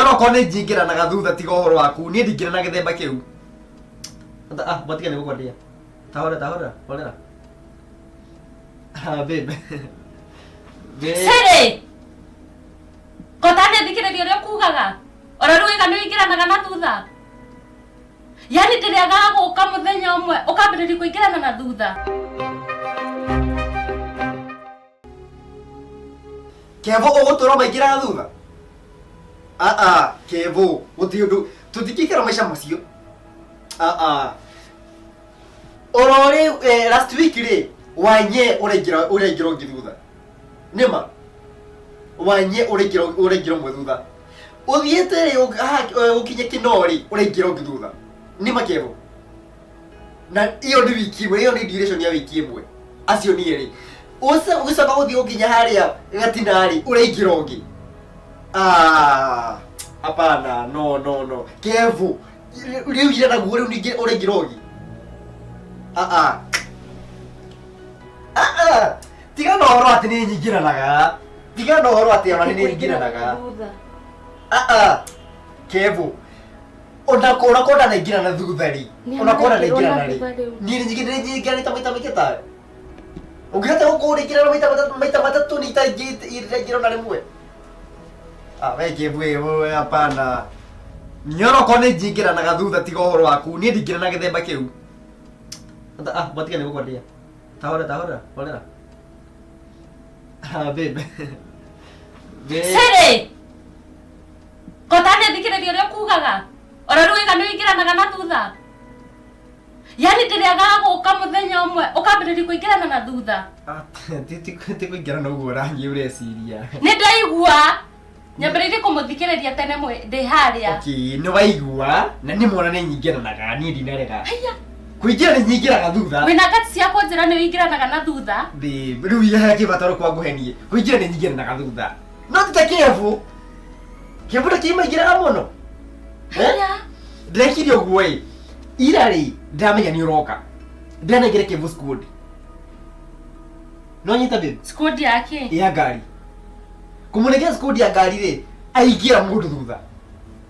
Nyoroko nĩ njingĩranaga thutha tiga ũhoro waku niĩ ndingĩra na gĩthemba kĩu. Ah, mwatiga nĩ gũkwandia. Tahorera, tahorera, horera. Ah, babe. Babe. Siri! Kotane thikĩrĩria ũrĩa ũkugaga. Ora rĩu waiga nĩ ũingĩranaga na thutha. Yani ndĩrĩagaga gũka mũthenya ũmwe ũkambĩrĩria kũingĩrana na thutha. Kevo ũgũtũra maingĩraga thutha? Aa, Kevo, gũtirĩ ũndũ tũtingĩikara maica macio. Aa. Oro rĩu eh, last week rĩ wanye ũraingĩra ũraingĩra ũngĩ thutha. Nĩma wanye ũraingĩra ũraingĩra ũmwe thutha. Ũthiĩte rĩ ũkinye kĩno rĩ ũraingĩra ũngĩ thutha. Nĩma Kevo. Na iyo nĩ wiki ĩmwe, iyo nĩ duration ya wiki ĩmwe. Acio nĩ erĩ. Ũgĩcoka gũthiĩ gũkinya harĩa gatina rĩ ũraingĩra ũngĩ. Ah, hapana, no no no. Kevo, rĩu ira naguo rĩu ningĩ ũraingĩra ũngĩ. Ah ah. Ah ah. Tiga na ũhoro atĩ nĩ nyingĩranaga. Tiga na ũhoro atĩ ona nĩ nyingĩranaga. Ah ah. Kevo, ona korwo ndanaingĩra na thutha rĩ Nĩ ona korwo maraingĩrwo ndanaingĩra na na rĩ thutha rĩu. niĩ nĩ nyingĩranĩte maita maingĩ tawe ũngĩhota gũkorwo ũrĩingĩra na maita matatũ maita matatũ nĩ itaingĩra ona rĩmwe. Ah, we Kĩbu ĩ, we hapana. Nyoroko nĩ njingĩranaga thutha tiga ũhoro waku niĩ ndingĩra na gĩthemba kĩu. Ah, mwatiga nĩ gũkwandia. Tahorera, tahorera, horera. Ah, babe. Babe. Siri! Kotane thikĩrĩria ũrĩa ũkugaga. Ora rĩu waiga nĩ ũingĩranaga na thutha. Yani ndĩrĩagaga gũka mũthenya ũmwe ũkambĩrĩria kũingĩrana na thutha. Ah, ti kũingĩrana ũguo ũrathiĩ ũreciria. Nĩ ndaigua. Nyambĩrĩirie kũmũthikĩrĩria tene ndĩ harĩa. Okay, nĩ waigua na nĩ mwana nĩ nyingĩranaga niĩ ndinarega. Haiya. Kũingĩra nĩ nyingĩraga thutha. Wĩna guts cia kũnjĩra nĩ ũingĩranaga na thutha. Babe, rĩu ihe kĩbataro kwa ngũhenie. Kũingĩra nĩ nyingĩranaga thutha. No ti ta kĩebu. Kĩebu ndakĩmaingĩraga mũno. Eh? Haiya. Ndĩrekire ũguo ĩ. Ira rĩ, ndĩramenya nĩ ũroka. Ndĩranengere kĩebu squad. No nyita babe. Squad yake. Ya ngari. Kũmũnengera squad ya ngari rĩ, aingĩra mũndũ thutha.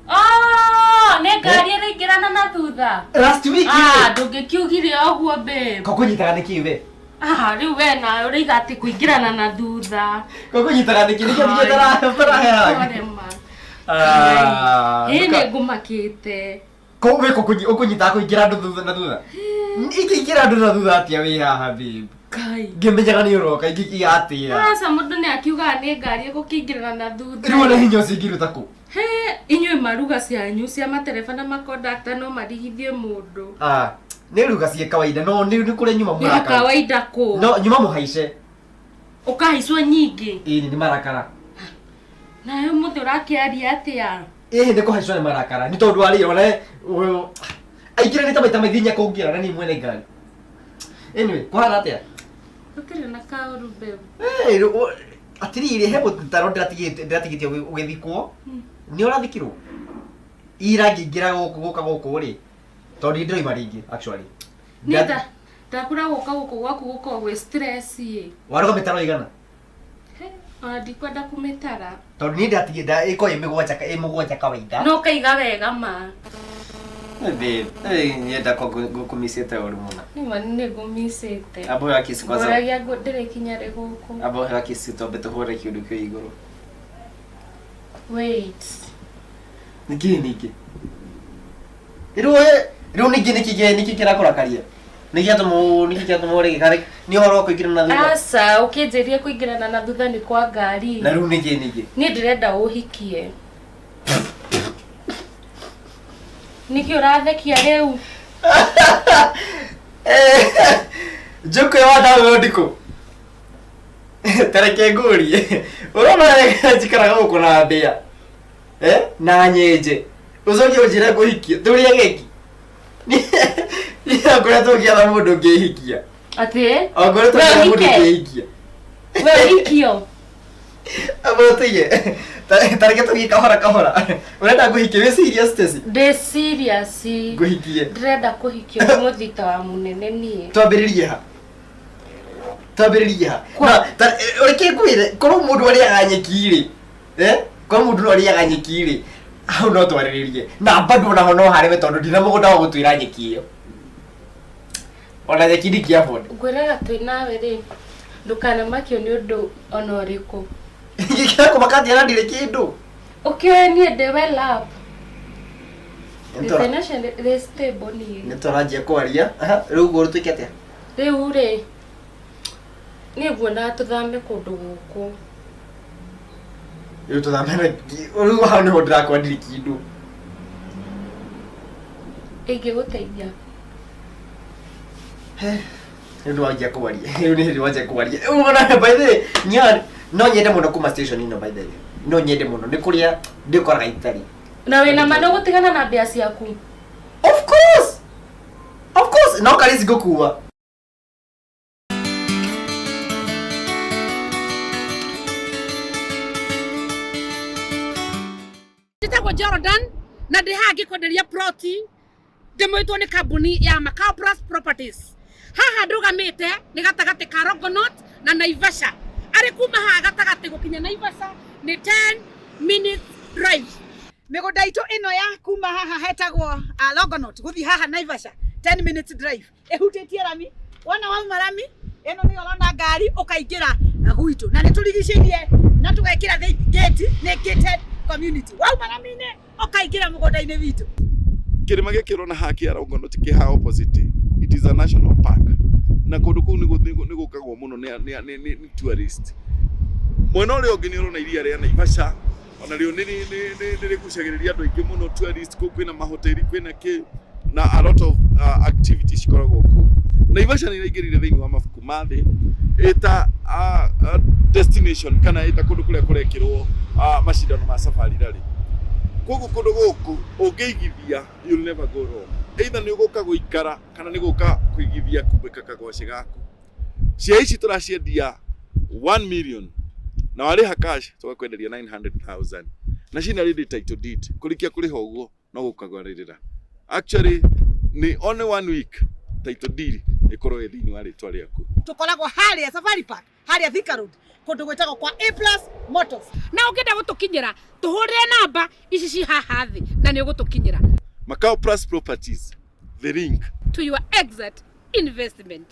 Oh, nĩ ngari ĩraingĩrana na thutha. Last week Ah, rĩ, ndũngĩkiugire ũguo babe. ko kũnyitaga nĩkĩ we? Ah, rĩu we nawe ũraiga atĩ kũingĩrana na thutha. Ko kũnyitaga nĩkĩ? Nĩkĩo nĩkĩo ũtaraheaga. Korema. Ah, Ĩ nĩ ngũmakĩte. Ko we ko ũkũnyitaga kũingĩra andũ thutha na thutha? Ingĩingĩra andũ na thutha atĩa wĩ haha babe? Ngai. Ngĩmenyaga nĩ ũroka ingĩkiga atĩa? Aca mũndũ nĩ akiugaga nĩ ngari ĩgũkĩingĩrana na thutha. Rĩu ona hinya ũcio ingĩruta kũ? He, inyuĩ maruga cianyu cia matereba na makondakta no marigithie mũndũ. Ah, nĩ ruga ciĩ kawaida no nĩ kũrĩa nyuma Nĩ mũrakara. kawaida kũ? No nyuma mũhaice. Ũkahaicwo nyingĩ. Ĩĩ nĩ marakara. Nawe ũmũthĩ ũrakĩaria atĩa? Ĩĩ nĩ kũhaicwo nĩ marakara. Nĩ tondũ wa rĩrĩ ona aingĩranĩte maita maingĩ nginya kũngĩra na niĩ mwene ngari. Anyway, kũhana atĩa? Gũtirĩ na kaũru babe. Eh, atiriri he mũtaro ndĩratigĩte ndĩratigĩtie ũgĩthikwo nĩ ũrathikirwo ira ngĩingĩra gũkũ gũka gũkũ rĩ tondũ niĩ ndĩroima rĩngĩ actually Niĩ nda ndakũra gũka gũkũ gwaku gũkoragwo gwĩ stress ĩ. Waruga mĩtaro ĩigana? He, ona ndikwenda kũmĩtara. Tondũ niĩ ndatigĩ nda ĩkorwo ĩ mĩgwanja ĩ mũgwanja kawaida. No ũkaiga wega ma. Babe, eh, nyenda ko ngũkũmicĩte ũru mũno. Nĩma nĩ ngũmicĩte. Amba ũheo kiss kwanza. Ngoragia ndĩrĩkinya rĩ gũkũ. Amba ũheo kiss twambe tũhũre kĩũndũ kĩu igũrũ. Wait. Nĩkĩ ningĩ? Rĩu rĩu ningĩ nĩkĩ nĩkĩ kĩrakũrakaria? Nĩkĩ gĩatũma nĩkĩ gĩatũma ũrege karĩ nĩ ũhoro wa kũingĩrana na thutha? Aca, ũkĩnjĩria kũingĩrana na thutha nĩ kwa ngari. Na rĩu nĩkĩ ningĩ? Niĩ ndĩrenda ũhikie. Nĩkĩ ũrathekia rĩu? Njũkũ ya wadawa ndikũ. Tareke ngũrie. Ũrona njikaraga gũkũ na mbĩa. Eh? Na nyenje. Ũcoke ũnjĩre ngũhikie. Tũrĩ ageki. Niĩ ngoretwo ngĩetha mũndũ ngĩhikia. Atĩ? O ngoretwo We ngĩetha mũndũ ũhike? ngĩhikia. We ũhikio? Amba ũtige. Tareke tũthiĩ kahora kahora. Ũrenda ngũhikie wĩ serious Stacy? Ndĩ serious. Ngũhikie. Ndĩrenda kũhikio nĩ mũthita wa mũnene niĩ. Twambĩrĩrie ha? Twambĩrĩrie ha? Kwa- Na reke ngwĩre, korwo mũndũ arĩaga nyeki rĩ, eh? Korwo mũndũ no arĩaga nyeki rĩ, Hau no twarĩrĩrie na bado onaho no harĩwe tondũ ndina mũgũnda wa gũtuĩra nyeki ĩyo ona nyeki ndingĩ afford. Ngwĩraga twĩ nawe rĩ, ndũkanamakio nĩ ũndũ ona ũrĩkũ. Gĩkĩra kũmaka atĩa na ndirĩ kĩndũ? Ũkĩoe niĩ ndĩ well up. Nĩ tũra- Financially stable niĩ. nĩ tũranjia kwaria. Aha, rĩu ũguo tũĩke atĩa? Rĩu rĩ, niĩ nguonaga tũthame kũndũ gũkũ. Rĩu tũthame na rĩu hau nĩho ndĩrakora ndirĩ kĩndũ. Ingĩgũteithia. Rĩu nĩwanjia kwaria. Rĩu nĩ hĩndĩ wanjia kwaria. Rĩu ona by the way, nya no nyende mũno kuma station ĩno by the way. No nyende mũno nĩ kũrĩa ndĩkoraga itarĩ. Na wĩna ma nĩũgũtigana na mbia ciaku? Of course. Of course, no karĩ cigũkua. Njĩtagwo Jordan na ndĩ haha ngĩkwenderia ploti ndĩmwĩtwo nĩ kambuni ya Macau Plus Properties. Haha ndũgamĩte nĩ gatagatĩ ka Longonot na Naivasha. Arĩ kuma haha gatagatĩ gũkinya Naivasha nĩ 10 minutes drive. Mĩgũnda itũ ĩno ya kuma haha hetagwo Longonot gũthiĩ haha Naivasha 10 minutes drive ĩhutĩtie rami. Wona wauma rami ĩno nĩyo ũrona ngari ũkaingĩra gwitũ, na nĩ tũrigicĩirie na tũgekĩra gate, nĩ gated community. Wauma rami-inĩ ũkaingĩra mũgũnda-inĩ witũ. Kĩrĩma gĩkĩ ũrona haha kĩa Longonot kĩ haha opposite, it is a national park, na kũndũ kũu nĩ gũkagwo mũno nĩ tourist. Mwena ũrĩa ũngĩ nĩ ũrona iria rĩa Naivasha, ona rĩo nĩ rĩgucagĩrĩria andũ aingĩ mũno tourist. Kũu kwĩna mahoteli, kwĩna kĩ, na a lot of activities cikoragwo kũu. Naivasha nĩ ĩraingĩrire thĩinĩ wa mabuku ma thĩ ĩta destination kana ĩta kũndũ kũrĩa kũrekĩrwo macindano ma Safari Rally. Koguo kũndũ gũkũ ũngĩigithia, you'll never go wrong. Either nĩ ũgũka gũikara kana nĩ gũka kũigithia kumbĩka kagwacĩ gaku. Cia ici tũraciendia 1 million na warĩha cash tũgakwenderia 900,000 na cina ready title deed. Kũrĩkia kũrĩha ũguo no gũkagũrĩrĩra. Actually nĩ only one week title deed ĩkorwo ĩ thĩinĩ wa rĩtwa rĩaku. Tũkoragwo harĩa Safari Park, harĩa Thika Road, kũndũ gwĩtagwo kwa A Plus Motors. Na ũngĩenda gũtũkinyĩra tũhũrĩre namba ici ci haha thĩ na nĩ ũgũtũkinyĩra. Macau Plus Properties, the link to your exit investment.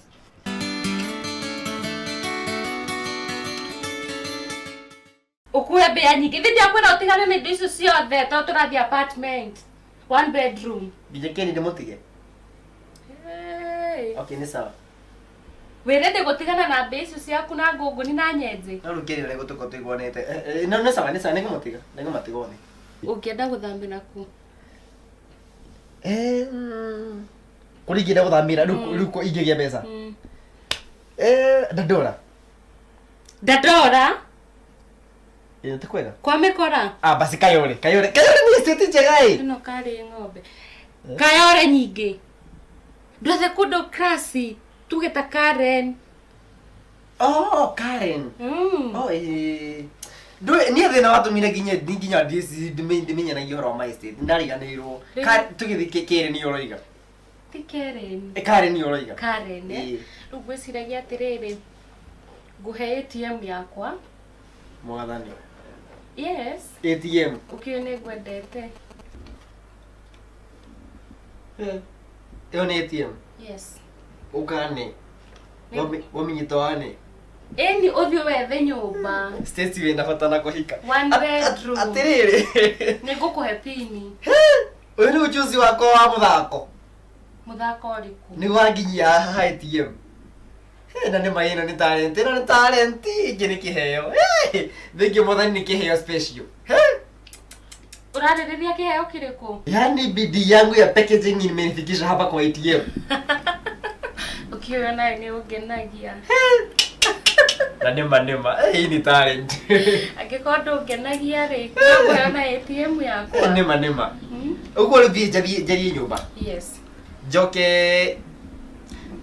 Ũkue mbĩa nyingĩ. Ithe ndiakwĩra ũtigane na indo icio ciothe tondũ tũrathiĩ apartment one bedroom. Nginya kĩni ndĩmũtige? Hey. Okay, nĩ sawa. Wĩrĩndĩ gũtigana na mbĩa icio ciaku na ngũngũni na nyenje. No rĩu kĩrĩ ũrĩa gũtũkorwo tũiguanĩte. No nĩ sawa, nĩ sawa, nĩngũmũtiga. Nĩngũmatiga othe. Ũngĩenda gũthambĩra kũ? Kũrĩa ingĩenda gũthamĩra rĩu rĩu ingĩgĩa mbeca. Dandora. Dandora? Ĩ ti kwega? Kwa mĩkora? Ah, basi Kayole. Kayole. Kayole nĩ estate njega ĩ. Ĩno karĩ ng'ombe. Kayole nyingĩ. Ndwethe kũndũ classy, tuge ta Karen. Oh, Karen. Oh, eh. Ndũĩ niĩ thĩna watũmire nginya nginya ndimenyanagia ũhoro wa my estate. Ndariganĩirwo. Tũgĩthiĩ Karen nĩ ũroiga. Ti Karen. Karen nĩ ũroiga. Karen. Rĩu ngwĩciragia atĩrĩrĩ, ngũhe ATM yakwa. Mwathani. Yes. ATM. Ũkĩũĩ nĩ ngwendete. Ĩyo nĩ ATM. Yes. Ũkane. Waminyito wane. Ĩni ũthiĩ wethe nyũmba. Stacy wĩna bata na kũhika. One bedroom. Atĩrĩrĩ. Nĩ ngũkũhe pini. Ũyũ nĩ ujuzi wakwa wa mũthako. Mũthako ũrĩkũ? Nĩ wanginyia haha ATM. Na nĩ ma ĩno nĩ talent. Ĩno nĩ talent. Ĩngĩ nĩ kĩheo. Thengiũ mwathani nĩ kĩheo special. Ũrarĩrĩria kĩheo kĩrĩkũ? Yaani bidii yangu ya packaging imenifikisha hapa kwa ATM. Ũkĩoya nayo nĩ ũngenagia. Na nĩma nĩma. Hii ni talent. Angĩkorwo ndũngenagia rĩ, no ngũheo na ATM yakwa. Nĩma nĩma. Ũguo rĩu thiĩ njarie nyũmba. Yes. Njoke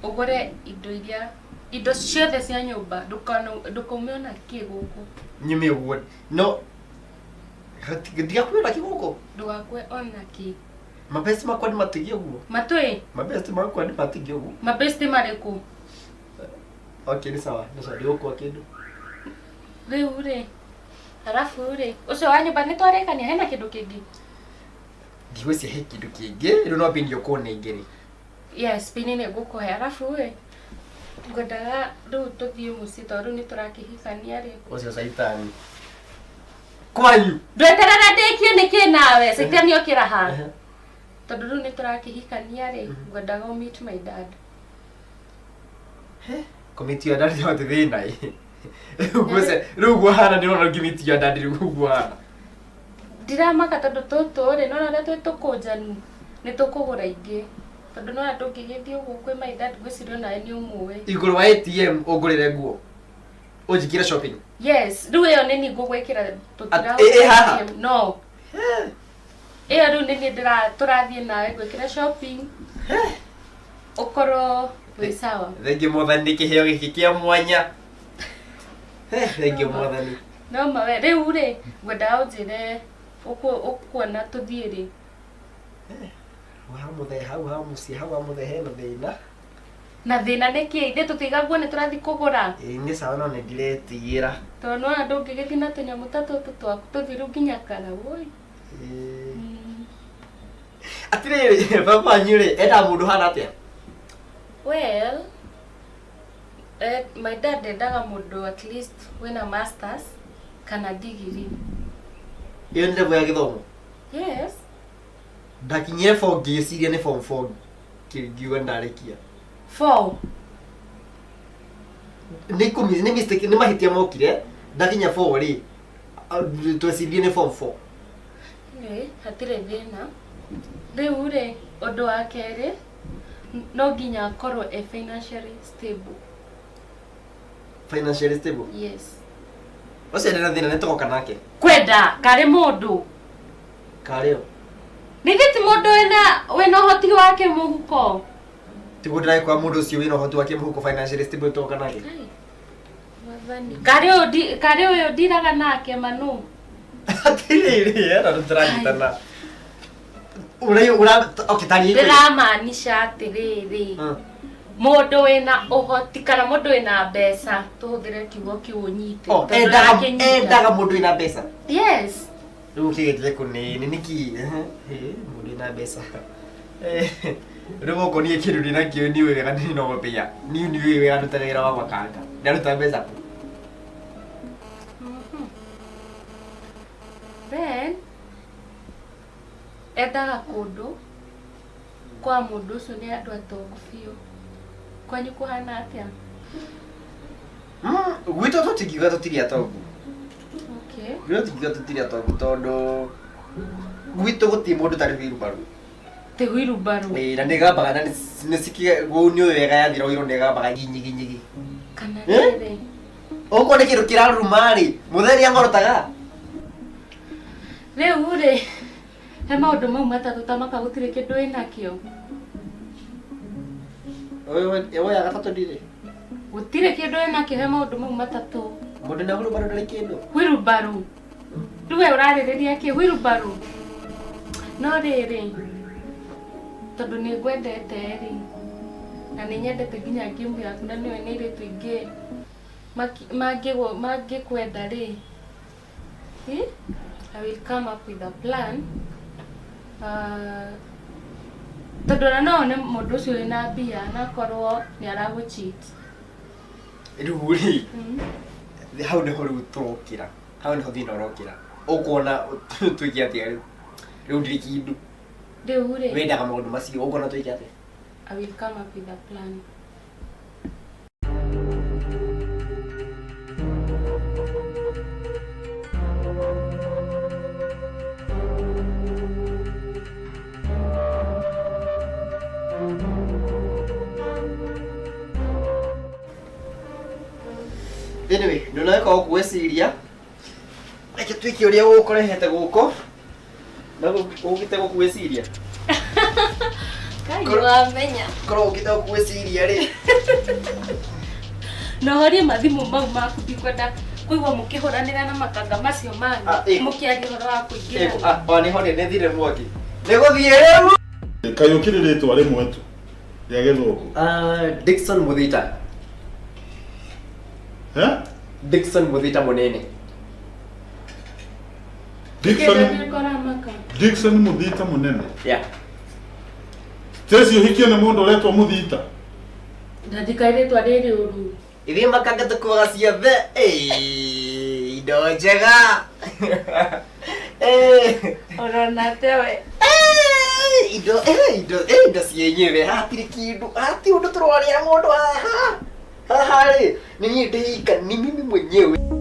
ũgũre indo iria indo ciothe cia nyũmba, ndũkaume ona kĩ gũkũ. Nyume ũguo. No ndigakue ona kĩ gũkũ. Ndũgakue ona kĩ. Mabesti makwa nĩ matigie ũguo. Matũĩ? Mabesti makwa nĩ matigie ũguo. Mabesti marĩkũ? Okay, nĩ sawa, nĩ sawa, ndigũkua kĩndũ. Rĩu rĩ, arabu rĩ, ũcio wa nyũmba nĩ twarĩkania, hena kĩndũ kĩngĩ? Ndigwĩciria he kĩndũ kĩngĩ rĩu no pin ũkũnengere. Yes, pin nĩ ngũkũhe arabu ĩ ngwendaga rĩu tũthiĩ mũciĩ tondũ rĩu nĩ tũrakĩhikania rĩ. Ũcio caitani. Kwanyu. Ndweterere ndĩkie nĩkĩ nawe caitani okĩra ha. Tondũ rĩu nĩ tũrakĩhikania rĩ ngwendaga ũ meet my dad. Kũmĩti ya dad no ti thĩna ĩ. Rĩu ũguo hana ndĩrona ngĩmĩti ya dad rĩu ũguo hana. Ndiramaka tondũ tũtũ rĩ nĩwona ũrĩa twĩ tũkũnjanu nĩ tũkũgũra ingĩ tondũ nĩwona ndũngĩgĩthiĩ ũguo kwĩ my dad ngwĩciria onawe nĩ ũmũĩ. Igũrũ wa ATM ũngũrĩre nguo. Ũnjĩkĩre shopping. Yes, rĩu ĩyo nĩ niĩ ngũgwĩkĩra tũtirahũthĩra Ĩ haha? ATM. No. Ĩyo rĩu nĩ niĩ tũrathiĩ nawe ngwĩkĩre shopping. Ũkorwo wĩ sawa. Thengiũ mwathani nĩ kĩheo gĩkĩ kĩa mwanya. Thengiũ mwathani. No ma we rĩu rĩ ngwendaga ũnjĩre ũkuona tũthiĩ rĩ. Hau mũthee hau ha mũciĩ hau ha mũthee hena thĩna. Na thĩna nĩ kĩ? Ithuĩ tũtigaguo nĩ tũrathiĩ kũgũra. Ĩĩ nĩ sawa no nĩ ndiretigĩra. Tondũ nĩwona ndũngĩgĩthiĩ na tũnyamũ ta tũtũ twaku tũthiru nginya kara woi. Ĩĩ. Atirĩrĩ baba wanyu rĩ endaga mũndũ ũhana atĩa? Well, my dad endaga mũndũ at least wĩna masters kana degree. Ĩyo nĩ level ya gĩthomo? Yes. Ndakinyire form ngĩciria nĩ form 4 ngiuga ndarĩkia. 4? Nĩ kũmi nĩ mistake nĩ mahĩtia mokire ndakinya 4 rĩ twecirie nĩ form 4. Anyway, hatirĩ thĩna. Rĩu rĩ ũndũ wa kerĩ no nginya akorwo e financially stable. Financially stable? Yes. Ũcio ndĩna thĩna nĩ tũgoka nake. Kwenda karĩ mũndũ. Karĩ o. Ningĩ ti mũndũ wĩna ũhoti wake mũhuko. Tiguo ndĩragĩkora mũndũ ũcio wĩna ũhoti wake mũhuko financially stable tũgoka nake. Ai, Mwathani. Karĩ ũyũ ndiraga nake manu. Atirĩrĩ, hena tũtiranyitana. Ũrĩa ũra okay tari. Ndĩramaanisha atĩrĩrĩ. Mũndũ wĩna ũhoti kana mũndũ wĩna mbeca tũhũthĩre kiugo kĩu ũnyite. Oh, Tondũ endaga ndũrakĩnyita. endaga mũndũ wĩna mbeca. Yes. Rĩu ũkĩgetie kũnĩ nĩ nĩkĩ? Mũndũ wĩna mbeca. Rĩu gũkũ niĩ kĩndũ ndĩnakĩo niĩ wega nĩ no mbia. Niĩ niĩ wega ndutaga wĩra wa makanga. Ndaruta mbeca kũ? Then endaga kũndũ kwa mũndũ ũcio nĩ andũ atongu biũ. Kwanyu kũhana atĩa? Gwitũ tũtingiuga tũtirĩ atongu. Okay. Gwitũ tũtingiuga tũtirĩ atongu tondũ gwitũ gũtirĩ mũndũ ũtarĩ wheelbarrow. Ti wheelbarrow. Ĩĩ, na nĩgambaga na nĩcikiga gũu nĩ ũĩ wega yathira ũiro nĩgambaga nyiginyigi. Kana rĩrĩ. Okorwo nĩ kĩndũ kĩraruma rĩ, mũthee nĩangorotaga. Rĩu rĩ, he maũndũ mau matatũ ta maka gũtirĩ kĩndũ wĩnakĩo. Ũyũ ya gatatũ ndirĩ. Gũtirĩ kĩndũ wĩnakĩo he maũndũ mau matatũ. Mũndũ na wheelbarrow ndarĩ kĩndũ. Wheelbarrow. Rĩu we ũrarĩrĩria kĩ wheelbarrow? No rĩrĩ, tondũ nĩ ngwendete rĩ, na nĩ nyendete nginya game yaku na nĩũĩ nĩ airĩtu aingĩ mangĩkwenda rĩ, I will come up with a plan. Tondũ ona no one mũndũ ũcio wĩna mbia na akorwo nĩ aragũ cheat. Rĩu rĩ, hau nĩho rĩu tũrokĩra. Hau nĩho thĩna ũrokĩra. Ũkuona twĩke atĩa rĩu? Rĩu ndirĩ kĩndũ. Rĩu rĩ, Wendaga maũndũ macio, ũkuona twĩke atĩa? I will come up with a plan. Anyway, ndũnaweka ũgwĩciria. Reke twĩke ũrĩa ũkũrehete gũkũ. Na ũkĩte gũkwĩciria. Kai wamenya. Korwo ũkĩte gũkwĩciria rĩ. Na ũhorie mathimũ mau maku ndikwenda kũigua mũkĩhũranĩra na makanga macio manyu. Mũkĩaria ũhoro wa kũingĩrana. O nĩho nĩ thire mwaki. Nĩ gũthiĩ rĩu. Kaĩ ũkĩrĩ rĩtwa rĩmwe tu rĩa gĩthũngũ? Dickson Muthita. Eh? Dickson Muthita mũnene. Dickson Koramaka. Dickson Muthita munene. Yeah. Stacy ũhikio nĩ mũndũ ũretwo Muthita. Ndandika rĩtwa rĩrĩ ũru. Ithuĩ makanga tũkuaga ciothe. Ĩĩ, indo njega. Ĩĩ. Ũrona atĩa we? Ĩĩ, indo ĩĩ, indo ĩĩ, indo cienyewe hatirĩ kĩndũ hatirĩ ũndũ tũrwarĩra mũndũ haha haha rĩ nĩ niĩ ndĩika ni mimi mwenyewe.